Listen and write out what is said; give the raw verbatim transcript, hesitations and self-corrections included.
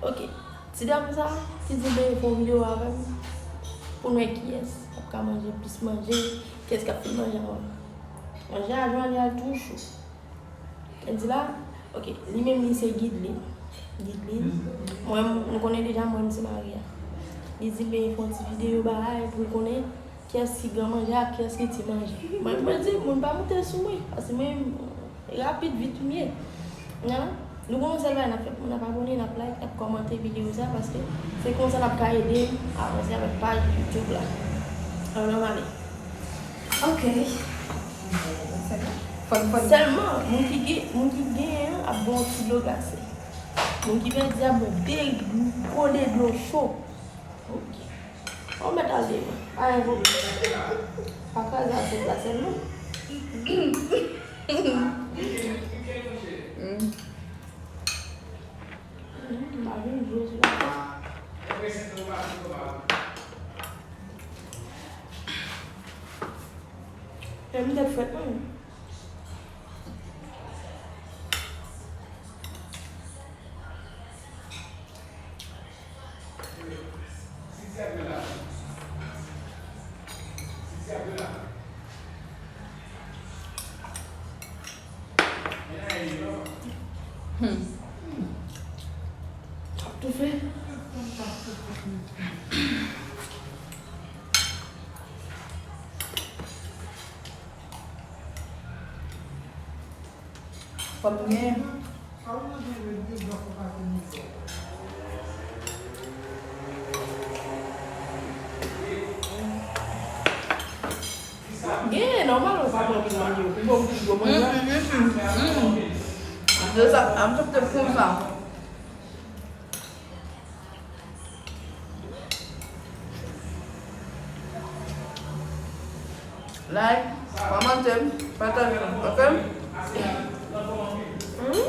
Ok, ti dam sa ki di l te fè yon videyo avè m pou n wè kiyès k ap ka manje plis manje, kiyès k ap fin manje anvan. Manje a, jan l ye a, l toujou cho. Li di la, ok, li menm li se gid li. Gid li. Mwen, nou konnen deja mwen se Maria. Li di l vle fè yon ti videyo bagay pou l konnen kiyès ki gran manje ak kiyès ki ti manje. Mwen, mwen di, moun pa moute sou mwen, paske mwen, rapid, vit m ye. Nan, nou gon sèl bagay n ap fè, pou n ap abòne, n ap like, n ap kòmante videyo sa, paske se konsa n ap ka ede m avanse avèk paj YouTube la. Alò, n ap ale. Ok. Fò n, fò n. Sèlman, moun ki gen, moun ki genyen an ap bwè yon ti dlo glase. Moun ki pèdi ap bwè de gwo de dlo cho. Ok. Ou mèt al deyò. Pa gen pwoblèm. Pa kraze asyèt la sèlman. Mm. Mm, pa vin jwe sou la. E m tèt frèt mwen. Hmm. Ap toufe. Fò m gen. Gen, nòmal, ou pa pran pil manje, ou bon, ou bon manje. Mm, mm, mm, mm, mm. De sa, m sot te konsa. Like, kòmante, pataje, ok? Hmm?